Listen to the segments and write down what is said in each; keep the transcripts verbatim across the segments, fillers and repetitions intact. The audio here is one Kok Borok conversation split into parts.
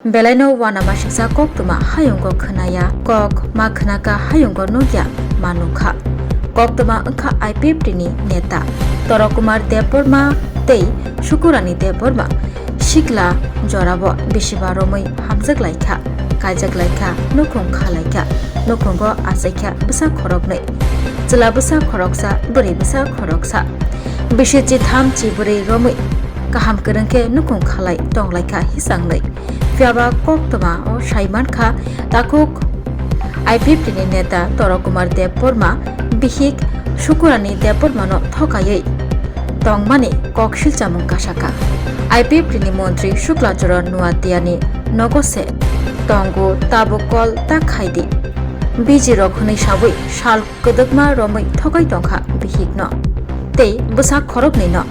Belaino uanamasingcha koktwma hayungo khwnaya, kok ma khwnakha hayungo nukya ma nukha. Koktwma wngkha I P F T ni neta Torok Kumar Debbarma tei Sukurani Debbarma sikla jorabo bisiba romwi hamjak laikha, kaijak laikha, nukhung khalaikha, nukhungo achaikha bwsa khoroknwi, chwla bwsa khoroksa, bwrwi bwsa khoroksa. Bisi chitham chibrwi romwi kaham kwrwng khe nukhung khalai tonglaikha hisangnwi. Phiyaba koktwma o sai mankha, takhuk I P F T ni neta Torok Kumar Debbarma bihik Sukurani Debbarmano thokaiwi tongmani kok silchamung kasakha. I P F T ni montri Shukla Charan Nuatiani nogo se tongo, tabuk call ta khaidi. Busy rok hwnwi sawi sal kwdwkma romwi thokai tongkha bihikno tei bwsa khoroknwino.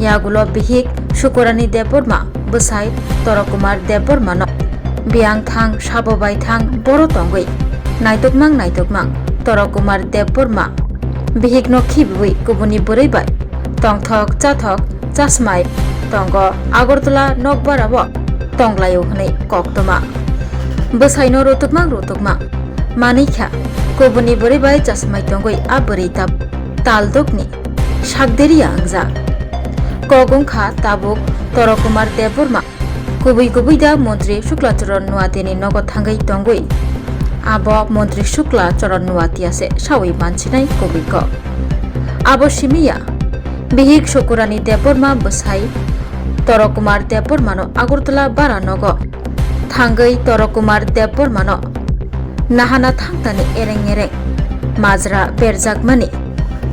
Yagulo bihik Sukurani Debbarma bwsai Torok Kumar Debbarmano biyang thang sabo bai thang boro tongwi naitokmang naitokmang Torok Kumar Debbarma bihikno khibiwi kubuni bwrwi bai tongthok chathok chasmai tongo, Agartala nokbarao tonglaio hwnwi koktwma. Bwsaino rutukmang rutukmang manwi kha, kubuni bwrwi bai chasmai tongwi a bwrwi ta-, taldokni sakderiya wngjak. Kok wngkha tabuk Torok Kumar Debbarma kubui kubui da montri Shukla Charan Nuatiani nogo thangwi tongwi abo montri Shukla Charan Nuatia se sawi mansinai kubui kok. Abo simi ya, bihik Sukurani Debbarma bwsai Torok Kumar Debbarmano Agartala bara nogo thangwi Torok Kumar Debbarmano nahana thangtani ereng ereng majra berjakmani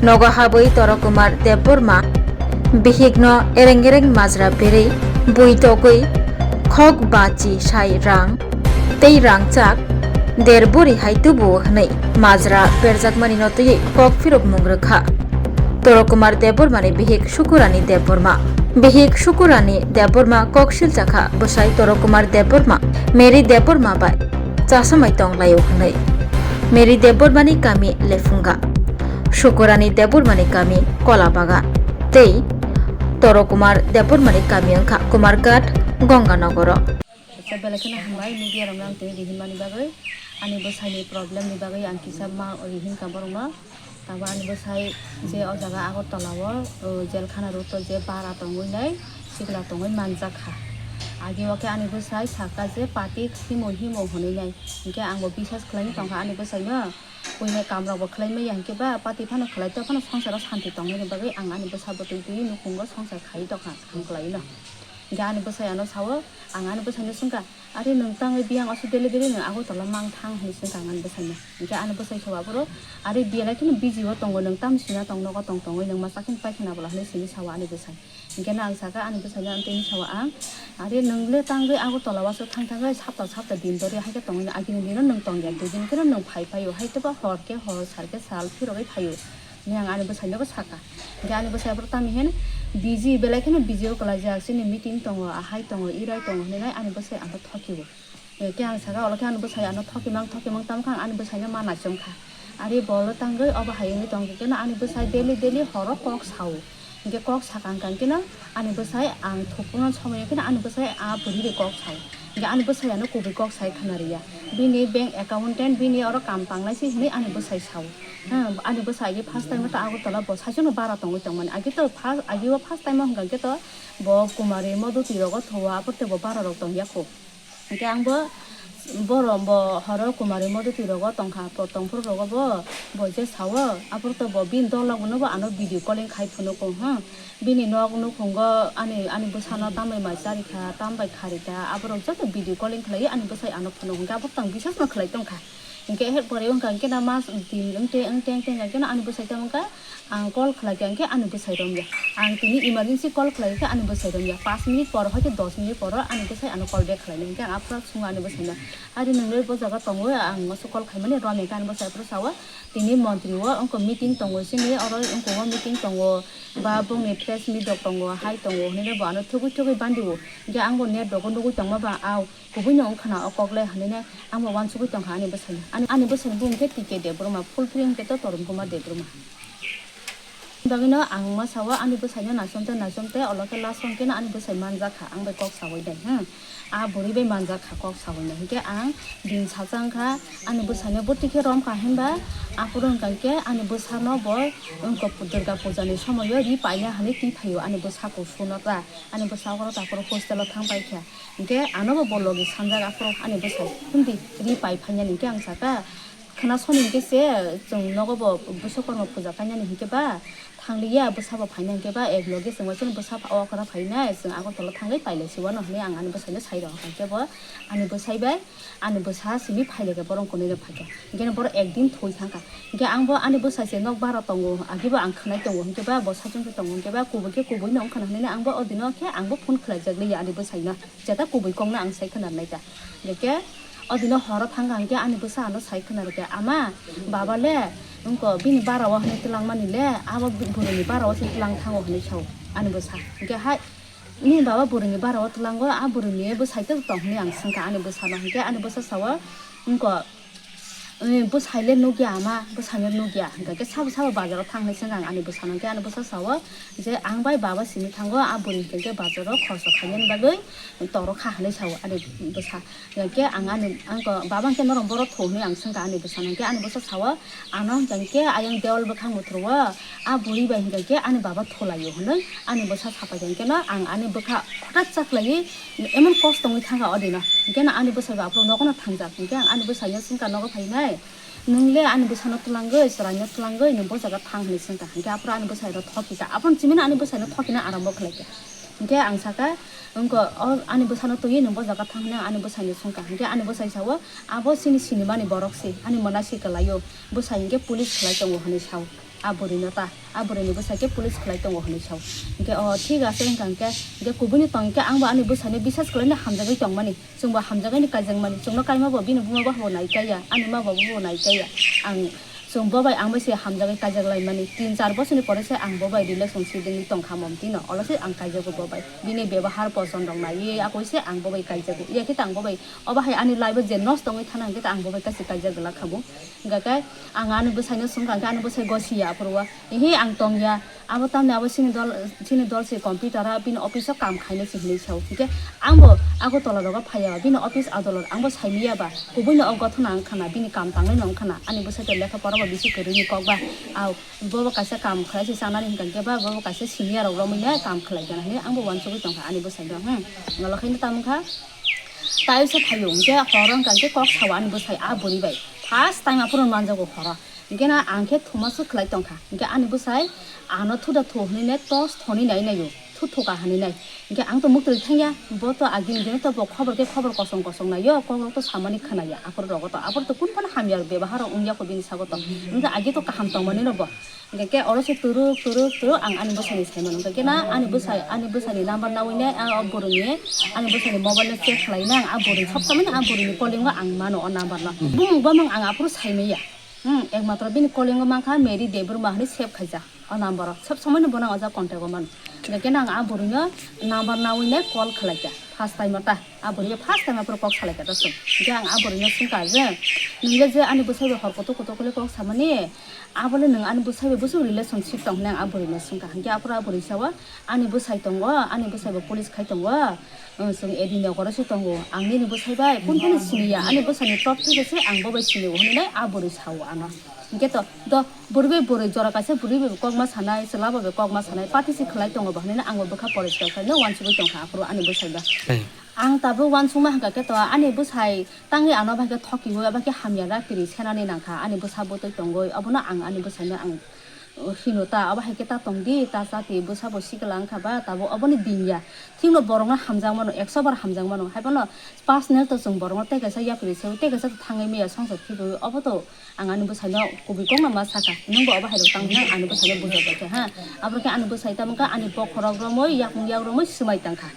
nogo habwi Torok Kumar Debbarma bihikno ereng ereng majra berwi bui togwi khok bachi sai rang tei rangchak der bori hai tubuo hwnwi majra berjakmani no twiwi kok phirokmung rwkha. Torok Kumar Debbarmani bihik Sukurani Debbarma. Bihik Sukurani Debbarma kok silchakha bwsai Torok Kumar Debbarma, Mary Debbarma bai chasamai tonglaio hwnwi. Mary Debbarmani kami Lephunga, Sukurani Debbarmani kami Kolabaga tei Torok Kumar Debbarmani kami wngkha Kumarghat, Ganganagaro. Belai kheno hambai media rokno ang tini rihinmani bagwi, ani bwsaini problem ni bagwi ang kisa ma rihinkha borokno. Tamo ani bwsai je o jaga Agartala o, o, jelkhana road o je bara tongwi nai sikla tongwi manjak kha. Agi o khe ani bwsai sakha je party himo himo hwnwi nai. Hinkhe ang bo biswas khlaina tongkha ani bwsaino. Buini kam rok bo khlai maya hinkhe ba party phano khlai tei phano songsaro santi tongmani bagwi ang ani bwsa bwtwi twi nukhungo songsar khai tongkha ang kwlai no. Hinkhe ani bwsai ano sao, ang ani bwsaino swngkha, "Are nwng tangwi biyang oso daily daily nwng Agartala mang thang?" hwnwi swngkha ang ani bwsaino. Hinkhe ani bwsai sao aphuru, "Are biyang lai kheno busy o tongo, nwng tamni sina tong nogo tong tongwi nwng masa kheno paikha na bwla?" hwnwi simi sao ani bwsai. Hinkhe no ang sakha ani bwsaino, ang tini sao ang, "Are nwng le tangwi Agartala o aswk thang thangwi sapta sapta din dori hai khe tongwi no, agini dino nwng tongya, dui din kheno nwng phai phaio, hai tebo hor khe hor, sal khe sal phirogwi phaio." Hwnwi ang ani bwsaino bo sakha. Hinkhe ani bwsai aphuru tamni hwn busy, belai kheno busy o kwlaijak, chini meeting tongo, ahai tongo, irai tongo hwnwi nai ani bwsai ano thokio. Hinkhe ang sakha, olo khe ani bwsai ano thokimang thokimang tamo khe ang ani bwsaino ma naichomkha. Ari bolo tangwi obo hai wngwi tongkhe keno ani bwsai daily daily horo kok sao. Hinkhe kok sakha wngkha keno ani bwsai ang thukungna somoi keno ani bwsai a bwrwi bai kok sao. Hinkhe ani bwsai ano kubui kok sai khna rwya. Bini bank accountant, bini oro kam tangnai se hwnwi ani bwsai sao. Ha, ani bwsai agi first time o ta Agartala bo saichung no bara tongwi tongmani. Agi to first, agi o first time o hwnkha khe to bo Kumari Modhuti rogo thowa, aphuru tei bo bara rok tongya kho. Hinkhe ang bo, borok bo horo Kumari Modhuti rogo tongkha, bo tongphuru rogo bo, bo je sao, aphuru to bo bini dol rok no bo ano video calling khai phunukgo, ha. Bini nok nukhungo ani, ani bwsano tambai mai charikha, tambai kharikha, aborok joto video calling khlaiwi ani bwsai ano phunuk, hinkhe aborok tong biswas no khlai tongkha. Hinkhe her pore wngkha hinkhe na mas din wngte, wngte, wngte hinkhe na ani bwsai tamo wngkha, ang call khlaikha hinkhe ani bwsai romya. Ang tini emergency call khlaikha ani bwsai romya. Paanch minute por hoite dos minute poro ani bwsai ano call back khlainai hinkhe ang aphuru swngo ani bwsaino, "Ari nwng le bo jaga tongo, ang oso call khaimani romya," hinkhe ani bwsai aphuru sao, "Tini montri o wngkha meeting tongo chini, oro wngkha o meeting tongo, ba bongni press meet rok tongo, hai tongo," hwnwi bo ano thugui thugui bandio. Hinkhe ang bo net rogo nugui tongma ba, "Au, kubui no wngkha na o kok le," hwnwi ang bo uansugui tongkha ani bwsaino. Ani, ani bwsaini bumung khe T K Debbarma, full film khe to Torun Kumar Debbarma. Bagwino ang ma sao ani bwsaino naichomte naichomte olo khe last o hwnkhe no ani bwsai manjak kha ang bai kok saui dai, hmm. A bwrwi bai manjak kha kok saui no. Hinkhe ang din sacha wngkha ani bwsaino bwtwi khe rom kha hinba aphuru hwnkha khe ani bwsano bo wngkha Durga puja ni somoio ri paina hinwi twi phaio ani bwsa kusu no ta. Ani bwsa oro ta aphuru hostel o thang pai kha. Hinkhe ano bo bo logi sanjak aphuru ani bwsai, "Hindi ri pai phainani?" Hinkhe ang saka, Khwna soni hinkhe se chwng nogo bo Biswakarma puja kainani hinkhe ba thangliya, bwsa bo phaina hinkhe ba ek loge chwng bai chwng bwsa okra phainai, chwng Agartala thangwi pailai se uano hinwi ang ani bwsaino sai rw kha. Hinkhe bo ani bwsai bai ani bwsa simi phailai khe borok kwnwi rw phaikha. Hinkhe borok ek din thwi thangkha. Hinkhe ang bo ani bwsai se nok bara tongo, agi bo ang khwnai tongo hinkhe ba bo sachwng se tongo hinkhe ba kubui khe kubui no wngkha hinwi ang bo o dino khe ang bo phone khlaijak liya ani bwsaino. Jeta kubui kokno ang sai khwnarnai ta. Hinkhe o dino horo thangkha hinkhe ani bwsa ano sai khwnarikha, "Ama, baba le wngkha bini bara o hinwi twlangmani le, abo bwrwini bara o se twlang thango," hinwi sao ani bwsa. Hinkhe hai, "Nini baba bwrwini bara o twlango, a bwrwini bwsai tong tong?" hinwi ang swngkha ani bwsano. Hinkhe ani bwsa sao, "Wngkha, eh, bwsai le nukya ama, bwsai no nukya." Hinkhe sabo sabo bazar o thang hinwi swngkha ang ani bwsano. Hinkhe ani bwsa sao je, "Ang bai baba simi thango, a bwrwi hinkhe bazar o khoroksa khainani bagwi torok kha," hinwi sao ani bwsa. Hinkhe ang ani, ang ko, "Baba, hinkhe norok borok tho?" hinwi ang swngkha ani bwsano. Hinkhe ani bwsa sao, "Ano hinkhe ayang dewal bwkhak muthro o, a bwrwi bai hinkhe ani baba tholaio," hinwi ani bwsa sapai kha. Hinkhe no ang ani bwkha hothat chaklaiwi emon kosto wngwi thangkha o dino. Hinkhe no ani bwsai bo aphuru nogo no thangjak. Hinkhe ang ani bwsaino swngkha, "Nogo phainai? Nwng le ani bwsano twlangwi, chwraino twlangwi nwng bo jaga thang?" hinwi swngkha. Hinkhe aphuru ani bwsai ro thokikha. Aphuru chimino ani bwsaino thokina arambo khlaikha. Hinkhe ang saka, "Wngkha, o ani bwsano twiwi nwng bo jaga thang?" hinwi ang ani bwsaino swngkha. Hinkhe ani bwsai sao, "Abo chini sinimani borok se, ani mwnai se kwlaio. Bwsai hinkhe police khlai tongo," hinwi sao. A bwrwino ta, a bwrwini bwsai khe police khlai tongo hinwi sao. Hinkhe, "O, thik ase," wngkha hinkhe, hinkhe kubuino tong hinkhe ang bo ani bwsaino bisas khlaina hamjagwi tongmani, chwngbo hamjagwi ni kaijakmani, chwngno kaima bo bini buma bo nai kaiya, ani ma baba bo nai kaiya. Ang chwng bo bai ang bai se hamjagwi kaijak laimani, tin char bosorni pore se ang bo bai relationship wngwi tongkha, momtino olo se ang kaijago bo bai. Bini bebahar poson rok naiwi akoi se ang bo bai kaijago. Iya khe ta ang bo bai, obo hai ani life o je nosto wngwi thana hinkhe ta ang bo bai kaisa kaijak glak kha bo. Hinkhe khe ang ani bwsaino swngkha, hinkhe ani bwsai gosiya aphuru o, "Ihi, ang tongya, abo tamni abo chini dol, chini dol se computer o bini office o kam khainai se," hinwi sao. Hinkhe ang bo Agartala rogo phaiya, bini office adolot ang bo saimanya ba, kubuino o gothona wngkha na, bini kam tangnai no wngkha na, ani bwsai to lekha pora bo bisi kwrwini kok ba, au, bo bo kaisa kam khlai se chanani hinkha hinkhe ba, bo bo kaisa senior rok romwi nai kam khlai gana hinwi ang bo uansugwi tongkha ani bwsaino, hmm, olo khaino tamo wngkha. Tai se phaio, hinkhe horo wngkha hinkhe kok sao ani bwsai a bwrwi bai. First time aphuru manjago horo. Hinkhe na ang khe thumaswk khlai tongkha. Hinkhe ani bwsai ano thuda thu hinwi ne tos thoni nai naio. Thu thuka hinwi nai. Hinkhe ang to muktwi thangya. Bo to agini dino to bo khobor khe khobor kosong kosong naio. Kokrok to samani khwnaya. Aphuru rogo to. Aphuru to kun phano hamya bebahar rok wngya kho bini sago to. Hinkhe agi to kaham tongmani no bo. Hinkhe khe oro se turuk, turuk, turuk ang ani bwsaini sai mano. Hinkhe khe na ani bwsai, ani bwsaini number naui nai, ah, o bwrwini, ani bwsaini mobile no check khlai nang, ah bwrwi sob samani ah bwrwini calling o ang mano o number no. Bumung bumung ang aphuru sai maya. Hmm, ekmatro bini calling o mankha Mary Debbarma hinwi save khaijak o number o. Sob samani bono ang o jaga contact o mano. Hinkhe khe na ang ah bwrwino number naui nai call khlai kha first time o ta. A bwrwi first time aphuru kok salai kha ta chwng. Hinkhe ang a bwrwino swngkha je, "Nwng le je ani bwsai bai hor kutuk kutuk khe kok samani, abo le nwng ani bwsai bai bwswk relationship tong?" hinwi ang a bwrwino swngkha. Hinkhe aphuru a bwrwi sao, "Ani bwsai tongo, ani bwsai bo police khai tongo, chwng edi nokoro se tongo. Ang nini bwsai bai kun phano siniya, ani bwsaini top theke se ang bo bai sinio," hinwi a bwrwi sao ano. Hinkhe to, do, bwrwi bai bwrwi jora kaisa bwrwi bai kokma sanai, chwla bai kokma sanai, party se khlai tongo bo hinwi ang bo bwkha poriskar khlaino uansugwi tongkha aphuru ani bwsai bai. Ang tabuk uansukma hinkha khe to ani bwsai tangwi ano bai khe thokiwi abo khe hamya da kiri senani nangkha ani bwsa bwtwi tongwi, obono ang ani bwsaino ang hino ta, obo hai khe ta tongdi, ta chati, bwsa bo sikla wngkha ba tabuk oboni din ya. Thikno borokno hamjak mano, ekso bar hamjak mano, haiphano personal to chwng borokno tei kaisa yapri se tei kaisa to thangwi maya songsa thikwi, obo to ang ani bwsaino kubui kokno ma sakha, nwng bo obo hai rok tang hinwi ang ani bwsaino bujak bai kha ha. Abo khe ani bwsai tamo khe ani bokhorok romwi, yakung yak romwi swmai tang kha.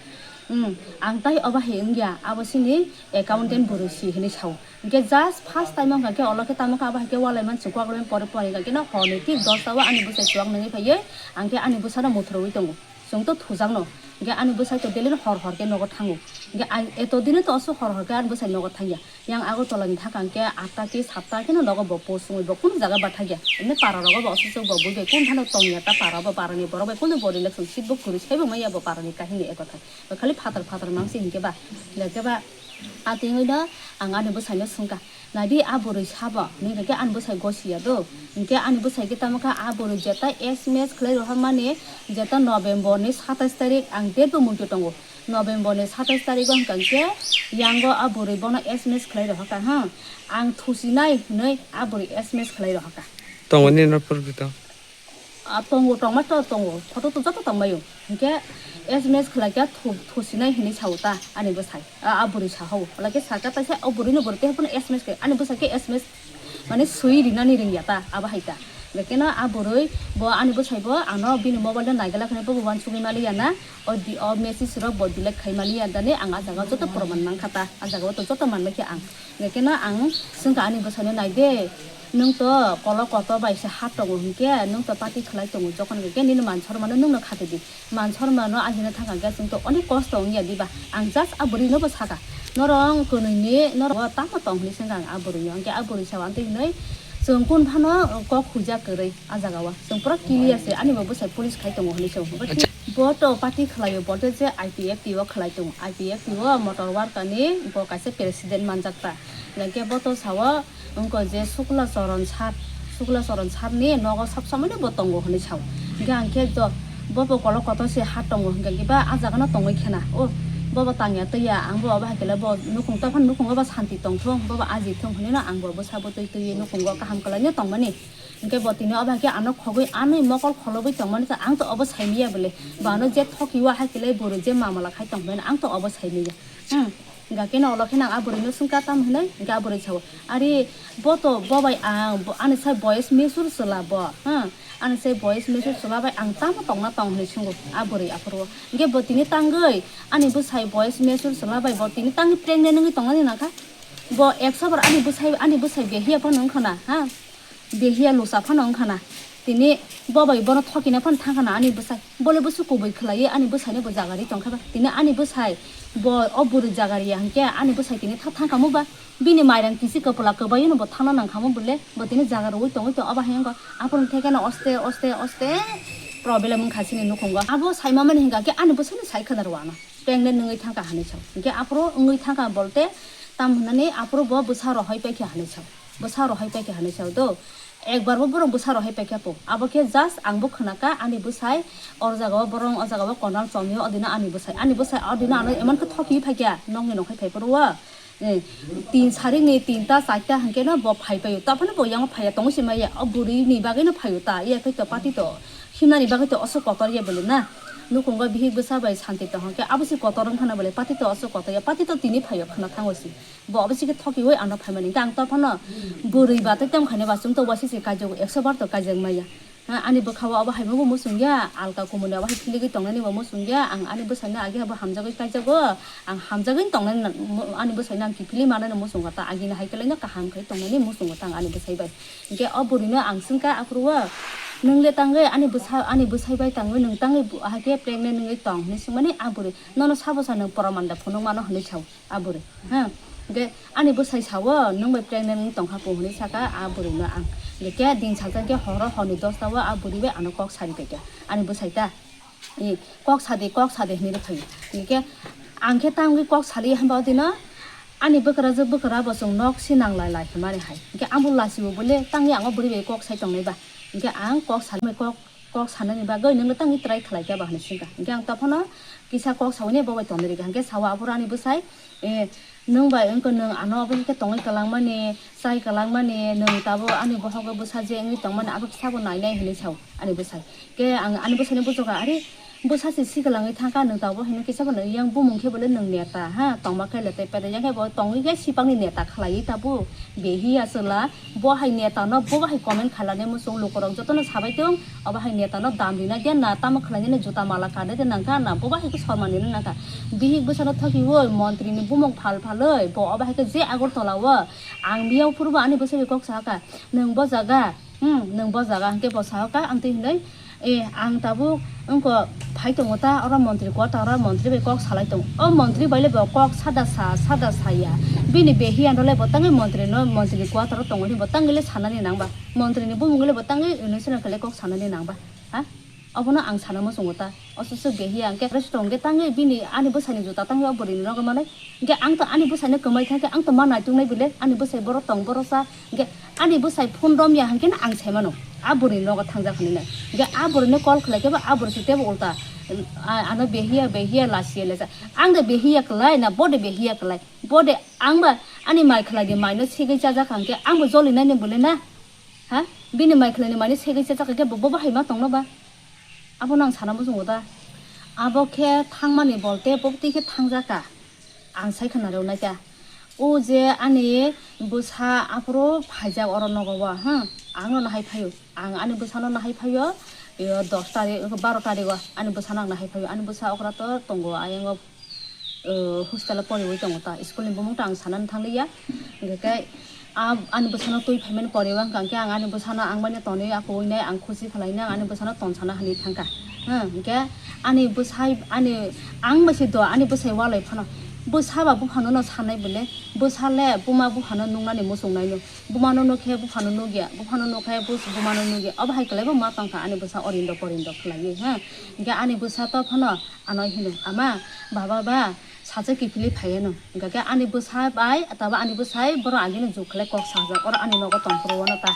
Hmm, ang tai obo hai wngya, abo chini accountant bwrwi si hinwi sao. Hinkhe just first time wngkha khe olo khe tamo khe abo hai khe walai man chukwa walai man pore pore hinkha khe no horni thik dosta o ani bwsai chuwak nangwi phaiwi ang khe ani bwsano muthurwi tongo. Chwng to thujakno. Hingke ani bwsai to daily no hor hor khe nogo thango. Hingke ai eto dino to aswk hor hor khe ani bwsai nogo thangya. Yang Agartala ni thaka hingke atta khe satta khe no nogo bo post wngwi bo kunu jaga ba thangya. Emne para rogo bo aswk swk bo bui bai kunu thano tongya ta para bo para ni borok bai kunu bo relation ship bo kwrwi sai bo maya bo para ni kahini eto thai. Bo khali phatar phatar mang se hingke ba. Hingke ba a twi wngwi no ang ani bwsai no swngkha. Naidi a bwrwi sabo, hinwi khe ani bwsai gosiya do. Hinkhe ani bwsai khe tamo khe a bwrwi jeta S M S khlai rohormani, jeta November ni satais tarik, ang date bo muitu tongo. November ni satais tarik o hwnkha khe yango a bwrwi bono S M S khlai rohorkha, ha. Ang thusinai hinwi a bwrwi S M S khlai rohorkha. Tongo nini no purbi to? A tongo, tongma to tongo, photo to joto tongbaio. Hinkhe S M S khlaikha thu-, thusinai hinwi sao ta ani bwsai, a, a bwrwi sahao. Hwlakhe sakha taisa o bwrwino bwrwi tei haphano S M S khe ani bwsai khe S M S mane swi rinani ringya ta abo hai ta. Lekeno a bwrwi bo ani bwsai bo ano bini mobile no naigala khwnai bo uansugwi maliya na, o di-, o message rok bo delete khai maliya dani ang a jaga o joto proman mankha ta, a jaga o to joto manbaikhe ang. Lekeno ang swngkha ani bwsaino, "Naide, nwng to kolok kotor bai se hat tongo hinkhe, nwng to party khlai tongo, jokhon hinkhe nini man sormano nwngno khatidi." Man sormano ajina thangkha hinkhe chwng to onek kosto wngya diba? Ang just a bwrwino bo sakha, "Norok kwnwi ni norok tamo tong?" hinwi swngkha ang a bwrwino. Hinkhe a bwrwi sao, "Amtwi hinwi chwng kun phano kok huijak kwrwi a jaga o, chwng pura clear se, ani bo bwsai police khai tongo," hinwi sao. Acha. Bo to party khlaio, bolte je I P F T o khlai tongo, I P F T o motor worker ni bo kaisa president manjak ta. Hinkhe bo to sao, wngkha je Sukla Charan sir, Sukla Charan sir ni nogo sob somoi no bo tongo hinwi sao. Hinkhe ang khe to bo bo kolok kotor se hat tongo hinkhe ba a jaga no tongwi khena. O bo bo tangya twiya, ang bo abo hai khe bo nukhung, tei phano nukhungo bo santi tongthung, bo bo aji thung hinwi no ang bo bwsa bwtwi twiwi nukhungo kaham kwlai no tongmani. Hinkhe bo tini abo hai khe ano khogwi, anwi mokol kholobwi tongmani khe ang to obo saimanya bole. Bo ano je thokiwa hai khe bwrwi je mamala khai tongmani ang to obo saimanya. Hmm. Hinkhe khe no ulo khe nang a bwrwino swngkha tam hinwi, hinkhe a bwrwi sao, "Ari, bo to bo bai ang, bo, ani sai boyes mesur chwla bo, ha? Ani sai boyes mesur chwla bai ang tamo tongna tong?" hinwi swngo a bwrwi aphuru. Hinkhe bo tini tangwi ani bwsai boyes mesur chwla bai bo tini tangwi pregnant wngwi tongnani nangkha. Bo ekso bar ani bwsai, ani bwsai behiya phano wngkha na, ha? Behiya lusa phano wngkha na. Tini bo bai bono thokina phano thangkha na ani bwsai. Bole bwswk kubui khlaiwi ani bwsaino bo jaga ri tongkha ba. Tini ani bwsai bo o bwrwi jaga riya hinkhe ani bwsai tini tha thangkha mo ba. Bini mairang kisi kwpla kwbaino bo thangna nangkha mo bole. Bo tini jaga rwui tongwi tong, obo hai wngkha. Aphuru thekeno oste oste oste problem wngkha chini nukhungo. Abo saima mani hinkha khe ani bwsaino sai khwna rw ano. Pregnant wngwi thangkha hinwi sao. Hinkhe aphuru wngwi thangkha bolte tam hinani aphuru bo bwsa rohoi paikha hinwi sao. Bwsa rohoi paikha hinwi sao do. Ekbar bo borok bwsa rohoi paikha po. Abo khe just ang bo khwnakha ani bwsai or jaga o borok o jaga o konal chomio, odino ani bwsai. Ani bwsai odino ano emon khe thokiwi phaikha nokni nokhai phai phuru o. Eh, tin sarik ni tinta charta hinkhe no bo phai paio. Taphano bo yango phaiya tongwi se maya. O bwrwi ni bagwi no phaio ta. Iya khe to party to himnani bagwi to aswk kotor ya bole na. Nukhungo bihik bwsa bai santi tong hinkhe abo se kotor wngkha na bole, party to aswk kotor ya. Party to tini phaio khwna thango se. Bo obo chikhe thokiwi ano phaimani. Hinkhe ang tophano bwrwi ba tei tongkhaini ba chwngto waisa se kaijago, ekso bar to kaijak maya. Ha, ani bwkhao abo hai bo muchungya, alka kumuni abo hai philigwi tongnani bo muchungya. Ang ani bwsaino agi habo hamjagwi kaijago. Ang hamjagwi tongnani na-, mu-, ani bwsaino ang kiphilwi manani muchungo ta. Agini hai kwlaino kaham khai tongnani muchungo ta ang ani bwsai bai. Hinkhe o bwrwino ang swngkha aphuru o, "Nwng le tangwi ani bwsa, ani bwsai bai tangwi nwng tangwi bu-, hai khe pregnant wngwi tong?" hinwi swngmani a bwrwi. "Nono sabo sa nwng proman da phunuk mano?" hinwi sao. A bwrwi, ha, hinkhe ani bwsai sao, "Nwng bai pregnant wng tongkha po?" hinwi sakha a bwrwino ang. Hinkhe din salsa hinkhe horo horni dosta o a bwrwi bai ano kok sari paikha ani bwsai ta. I, "Kok sadi, kok sadi," hinwi rwphaio. Hinkhe ang khe tangwi kok sali hwnba odino ani bwkrajwk bwkra bo chwng nok sinang lai lai hwnmani hai. Hinkhe ang bo lachio bole tangwi ang o bwrwi bai kok sai tongnai ba. Hinkhe ang kok sali kok kok sanani bagwi nwngno tangwi try khlai kha ba hinwi swngkha. Hinkhe ang tophano kisa kok saui nai bo bai tonwi rikha. Hinkhe sao aphuru ani bwsai, "Eh, nwng bai wngkha nwng ano obo khe tongwi kwlangmani, chai kwlangmani, nwng tabuk ani bohogo bwsa je wngwi tongmani abo kisa bo nai nai," hinwi sao ani bwsai. Khe ang ani bwsaino buchukha, "Are, bwsa se si kwlangwi thangkha, nwng tabuk hino kisa bo nai yang bumung khe bole nwng neta, ha, tongma khe le tei pede yang khe bo tongwi khe sipangni neta khlaiwi tabuk." Behiya chwla, bo hai neta no, bo hai comment khailani muchung, lukurok jotono sabai tong, obo hai neta no dam rina de na, tamo khlainani juta mala kade de nangkha na, bo hai khe sormani no nangkha. Bihik bwsano thokiwi montri ni bumung phal phalwi, bo obo hai khe je Agartala o ang miyang phuru bo ani bwsai bai kok sahaka, "Nwng bo jaga, hmm, nwng bo jaga," hinkhe bo sahaka, amtwi hinwi, Eh, ang tabuk wngkha phai tongo ta, oro montri quarter oro montri bai kok salai tongo. O montri bai le bo kok sada sa, sada saya. Bini behiya no le bo tangwi montri no, montri ni quarter o tongo ni bo tangwi le sanani nang ba. Montri ni bumung le bo tangwi unison khe le kok sanani nang ba. Ha? Obono ang sana muchungo ta. Osusu behiya hwnkhe restaurant hwnkhe tangwi bini ani bwsai ni juta tangwi o bwrwi ni nogo manwi. Hwnkhe ang to ani bwsai no kwmai thangkhe ang to ma naituk nai bile ani bwsai boro tong boro cha. Hwnkhe ani bwsai phone romya hwnkhe no ang sai mano. A bwrwi ni nogo thangjak hinwi nai. Hwnkhe a bwrwi no call khlai khe bo a bwrwi se tebo ulta. A-, ano behiya, behiya lasiya lesa. Ang de behiya kwlai na bo de behiya kwlai. Bo de ang ba ani mai khlai de mai no segwi chajak hwnkhe ang bo joli nai ni bwle na. Ha? Bini mai khlaini mani segwi se chakha khe bo, bo bahai ma tongno ba? Abono ang sana muchungo da. Abo khe thangmani bolte bo twi khe thangjaka. Ang sai khna rw naikha. O je ani bwsa aphuru phaijak oro nogo o, ha? Ang no nahai phaio. Ang ani bwsano nahai phaio. Yo dos tarik, baro tarik o ani bwsano ang nahai phaio. Ani bwsa okra to tongo ayang o. O, hostel o poriwi tongo ta, school ni bumung ta ang sanani thangliya. Hwnkhe khe, a, ani bwsano twi phaimani poriwi wngkha, hwnkhe ang ani bwsano ang bai no tonwi, akuwi nai ang khusi khlainai, ang ani bwsano tonsana hinwi thangkha. Hmm, hwnkhe ani bwsai, ani, ang bai se do, ani bwsai walai phano. Bwsa ba buphano no sanai bwle, bwsa le buma buphano nuknani muchung naino. Bumano nukhe buphano nukya, buphano nukhe bus-, bumano nukya. Obo hai kwlaibo ma tongkha ani bwsa orindo porindo khlaiwi, ha. Hwnkhe ani bwsa to phano ano hino, "Ama, baba ba, sacha kiphilwi phaiya no." Hwnkhe ani bwsa bai, tabo ani bwsai borok agini jug khlai kok sajak, oro ani nogo tongphuru wano ta.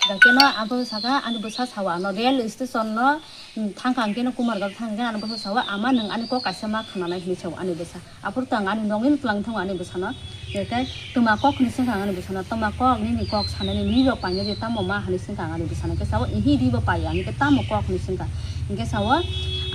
Hwnkhe no abo saka ani bwsa sao ano rail station no, um, thangkha hwnkhe no Kumarghat thangkha hwnkhe ani bwsa sao, "Ama, nwng ani kok kaisa ma khnanai," hinwi sao ani bwsa. Aphuru to ang ani nogni twlang thango ani bwsano. Hwnkhe twma kok hinwi swngkha ang ani bwsano, "Twma kok, nini kok sanani, nini rok painani tamo ma?" hinwi swngkha ang ani bwsano. Hwnkhe sao, "Ihi, ribo pai," ang khe, "Tamo kok?" hinwi swngkha. Hwnkhe sao,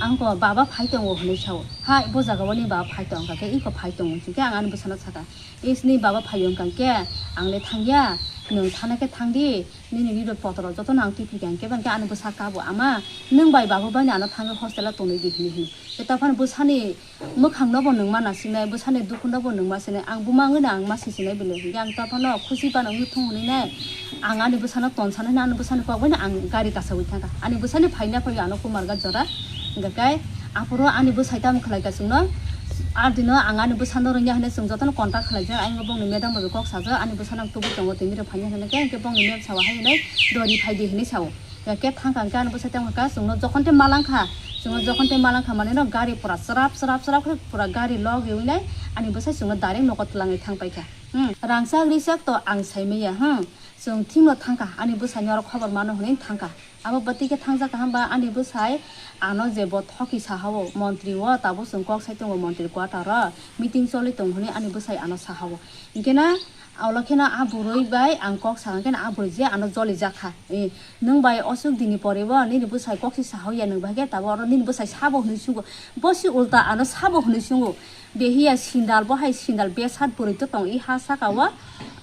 "Ang ko baba phai tongo," hinwi sao. "Hai, bo jaga o ni baba phai tong?" Hwnkha khe, "Iko phai tongo," hwnkhe ang ani bwsano sakha, "Is ni baba phaio?" Hwnkha khe, "Ang le thangya, nwng thana khe thangdi, nini ribo potro jotono ang twi phikha," hwnkhe, hwnkhe ani bwsa kabo, "Ama, nwng bai baba bai ni ano thangwi hostel o tonwi di," hinwi hino. Khe tei phano bwsani mwkhang no bo nwng ma nasinai, bwsani dukhu no bo nwng ma sinai, ang buma wngwi no ang ma sisinai bile, hwnkhe ang ta phano khusi phano wngwi thung hwnwi nai, ang ani bwsano tonsana hwnwi ani bwsani kok bai no ang gari kasawi thangkha, ani bwsani phaina phaiwi ano Kumarghat jora, hwnkhe aphuru ani bwsai tamo khlaikha chwngno, ardino ang ani bwsano rwngya hwnwi chwng jotono contact khlaijak, ayang bongni madam bai kok sajak, ani bwsano ang tubui tongo tini rok phaina hwnwi khe, hwnkhe bongni mem sao hai hwnwi dori phaidi hwnwi sao. Ya khe thangkha hwnkhe ani bwsai tamo kha chwngno jokhon tei malangkha, chwngno jokhon tei malangkha manwi no gari pura srap srap srap khe pura gari log riwi nai ani bwsai chwngno direct nogo twlangwi thang paikha. Hmm, rangchak richak to ang sai maya, hmm, chwng thikno thangkha ani bwsaino oro khobor mano hwnwi thangkha. Abo bwtwi khe thangjak kaham ba ani bwsai ano je bo thoki saha o montri o, tabuk chwng kok sai tongo montri quarter o meeting choli tongo hwnwi ani bwsai ano saha o. Hwnkhe na Olo kheno a bwrwi bai ang kok sakha kheno a bwrwi je ano joli jakha. Eh, nwng bai osuk dini pore bo nini bwsai kok se saha ya nwng bai khe tabuk oro nini bwsai sabo hwnwi sungo. Bo se ulta ano sabo hwnwi sungo. Behiya sindal bo hai sindal besat bwrwi to tong i ha saka o.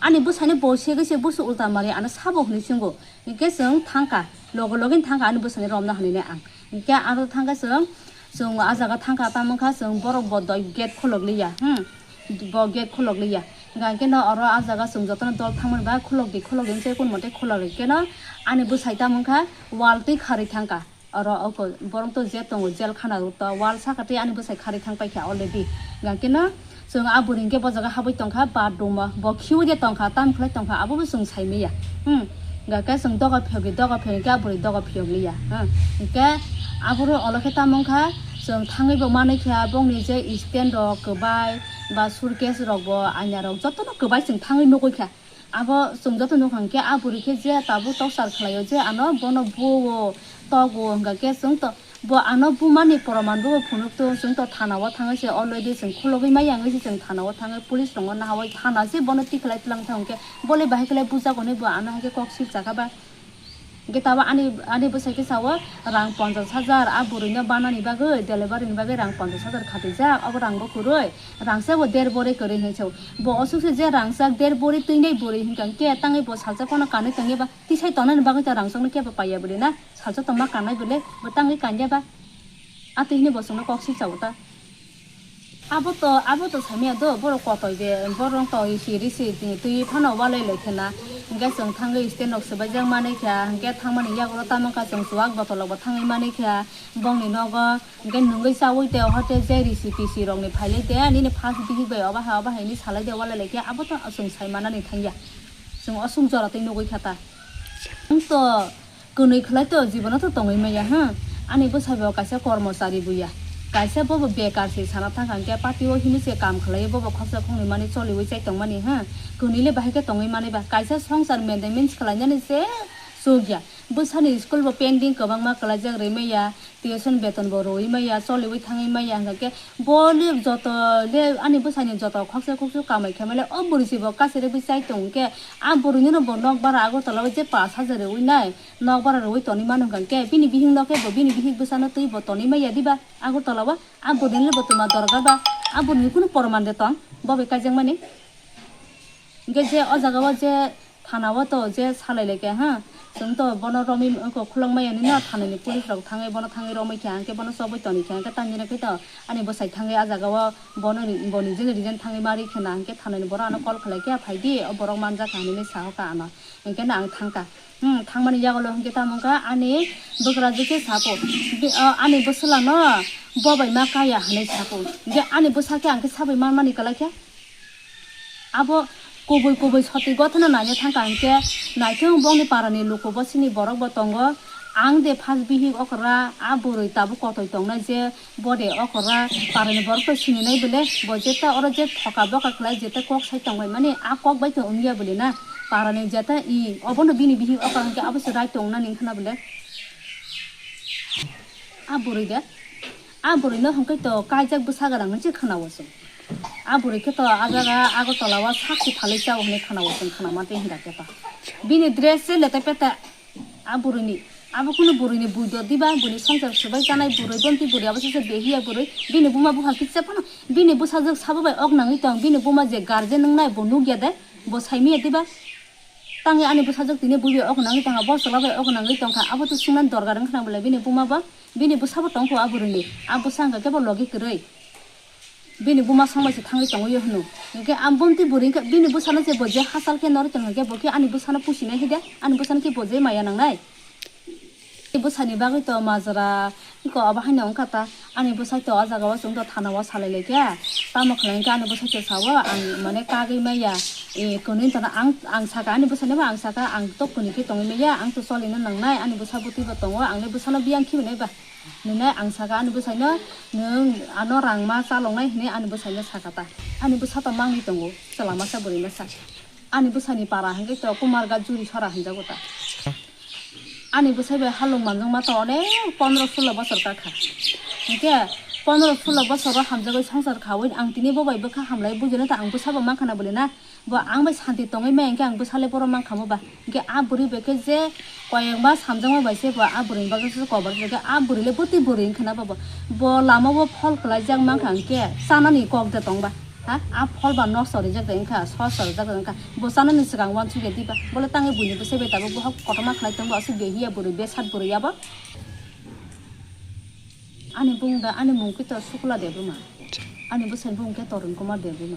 Ani bwsai no bo segwi se bo se ulta mari ano sabo hwnwi sungo. Hwnkhe chwng thangkha, loge loge thangkha ani bwsai no romna hwnwi nai ang. Hwnkhe aro thangkha chwng, chwng a jaga thangkha tamo wngkha chwng borok bo doi gate khulok liya. Hmm. Bo gate khulok liya. Hwnkha khe no oro ah jaga chwng jotono dol thangmani ba khulok di, khulok di, hwnkhe kun mote khulok rikhe no ani bwsai tamo wngkha wal twi kharwi thangkha. Oro oko borok to je tongo jel khana rok to wal saka twi ani bwsai kharwi thang paikha already. Hwnkha khe no chwng ah bwrwi hwnkhe bo jaga habwi tongkha bathroom o, bo khiui de tongkha, tam khlai tongkha, abo bo chwng sai manya. Hmm. Hwnkha khe chwng doga phiyok di, doga phiyok hwnkhe ah bwrwi doga phiyok liya. Hmm. Hwnkhe aphuru olo khe tamo wngkha, chwng thangwi bo manwi kha bongni je stand rok kwbai ba suitcase rok bo aina rok jotono kwbai chwng thangwi nugwi kha. Abo chwng joto nukha hwnkhe ah bwrwi khe je tabuk torture khlaio je ano bono buo, togo hwnkha khe chwng to bo ano bumani proman bo phunuk to chwng to thana o thangwi se already chwng khulogwi maya wngwi se chwng thana o thangwi police rokno nahawi thana se bono tikhlai twlang thang hwnkhe bole bahai khlai bujago hinwi bo ano hai khe kok sip chakha ba. Hwnkhe tabuk ani, ani bwsai khe sao rang ponchash hajar, a bwrwino banani bagwi, delivery ni bagwi rang ponchash hajar khatijak, abo rang bo kwrwi, rangsa bo der bore kwrwi hinwi sao. Bo osuk se je rangchak der bore twinai bwrwi hwnkha hwnkhe tangwi bo salsa phano kanwi tongya ba, tisai tongnani bagwi ta rangchakno kebo paiya bwrwi na, salsa tongma kannai bwle, bo tangwi kanya ba. Atwi hinwi bo chwngno kok sip sao ta. Abo to, abo to samya do, borok kotoi be, borok to isi risi twi phano walai lai khena. Hwnkhe chwng thangwi stand rok swbaijak manwi kha, hwnkhe thangmani yagulo tamo kha chwng chuwak botolrokbo thangwi manwi kha bongni nogo, hwnkhe nwngwi chaui te hote je risi pisi rokni phailai de nini first bihik bai obo hai obo hai hinwi salai de walai lai khe abo to chwng sai manani thangya, chwng osuk jora tei nugwi kha ta. Nwng to kwnwi khlai to jibono to tongwi maya ha, ani bwsai bo kaisa kormochari buya. Kaisa bobo bekar se sana thang kha hwnkhe party o himwi se kam khlai bobo khoksa khoknwi manwi choliwi chai tongmani ha. Kwnwi le bahai khe tongwi manwi ba kaisa songsar maintenance khlainani se chukya. Bwsani school bo pending kwbangma kwlaijak rwi maya, tuition beton bo rwi maya, choliwi thangwi maya hwnkhe bo le joto le ani bwsani joto khoksa khoksu kamai khe male o bwrwi se bo kacherwi chai tong khe a bwrwi no bo nok bara Agartala o je pash hajar rwi nai. Nokbar rwui tonwi mano hwnkhe bini bihik no khe bo bini bihik bwsano twi bo tonwi maya diba Agartala o? A bwrwini le bo twma dorkar ba? A bwrwini kunu poroman de tong bo bai kaijakmani? Hwnkhe je o jaga o je thana o to je salai lai khe ha, chwng to bono romwi wngkha khulok maya nini no, thanani police rok thangwi bono thangwi romwi kha hwnkhe bono chobwi tonwi kha hwnkhe tamni rok khe to ani bwsai thangwi a jaga o bono ni, boni jene reason thangwi ma rikhe na hwnkhe thanani borok ano call khlai khe phaidi o borok manjak kha hinwi sahoka ano. Hwnkhe no ang thangkha. Hmm, thangmani yagulo hwnkhe tamo wngkha ani bwkrajwk khe sako, bi-, o, ani bwswlano bo bai ma kaya hinwi sako. Hwnkhe ani bwsa khe ang khe sabai manmani kwlai khe. Abo kubui kubui soti gothano naina thangkha hwnkhe naithok bongni parani luku bo chini borok bo tongo. Ang de first bihik okra a bwrwi tabuk kotoi tongnai je Bo de okra parani borok to sininai bole, bo jeta oro je thoka boka khlai jeta kok sai tongbai mani, a kok bai to wngya bole na. Parani jeta i obono bini bihik okra hwnkhe abo se right tongnani wngkhana bole. A bwrwi de, a bwrwi no hwnkhe to kaijak bwsa gwnang hinwi se khwnao chwng. A bwrwi khe to a jaga Agartala o sakchi phalwi chao hinwi khwnao chwng, khwnama tei hinda khe to. Bini dress se lete pete. A bwrwini, abo kunu bwrwini bui do diba, bwrwini swngchar swbai chanai bwrwi, bonti bwrwi, abo se behiya bwrwi, bini buma bupha kisa phano, bini bwsajwk sabo bai ok nangwi tong, bini buma je guardian wngnai bo nukya de, bo saimanya diba? Tangwi ani bwsajwk tini bui bai ok nangwi tongkha, bo chwla bai ok nangwi tongkha, abo to swngna dorkar wngkha na bole bini buma bo, bini bwsabo tongkho a bwrwini, a bwsa wngkha khe bo logi kwrwi. Bini buma songbai se thangwi tongwi hwno. Hwnkhe ang bonti bwrwi wngkha, bini bwsano se bo je hachal khe norwi tong hwnkhe bo khe ani bwsano pusinai hide, ani bwsano khe bo je maya nangnai. Bwsani bagwi to majra, iko abo haino wngkha ta, ani bwsai to o jaga o chwng to thana o salai lai khe, tamo khlai hwnkhe ani bwsai to sao, ang mane kagwi maya, e, kwnwi tongna ang, ang saka ani bwsani bo ang saka, ang to kwnwi khe tongwi maya, ang to cholino nangnai, ani bwsa bwtwi bo tongo, ang le bwsano biyang khibi nai ba. Nini ang saka ani bwsaino, "Nwng ano rang ma chaloknai," hwnwi ani bwsaino saka ta. Ani bwsa to mangwi tongo, chwla masa bwrwi masa. Ani bwsani para hwnkhe to Kumarghat Juri Sora hwnjago ta. Ani bwsai bai halung manjakma to onek pondro sulo bosor kakha. Hwnkhe pondro sulo bosoro hamjagwi songsar khaui ang tini bo bai bwkha hamlai bujino ta ang bwsabo mankha na bwlwi na. Bo ang bai santi tongwi maya hwnkhe ang bwsale borok mankha mo ba? Hwnkhe a bwrwi bai khe je koyekma samjakma bai se bo a bwrwini bagwi se kobo rwjak khe a bwrwi le bwtwi bwrwi wngkha na ba bo? Bo lama o phol kwlaijak mankha hwnkhe chanani kok de tong ba? Ha? A phol ba nosto rijak de wngkha, soso rijak de wngkha. Bo chanani swkang uansukya diba? Bole tangwi buini bwsai bai tabuk bohok kotorma khlai tong ba, aswk behiya bwrwi, besat bwrwi abo? Ani bung da, ani mung khe to Sukla Debbarma. Ani bwsai bung khe Torun Kumar Debbarma.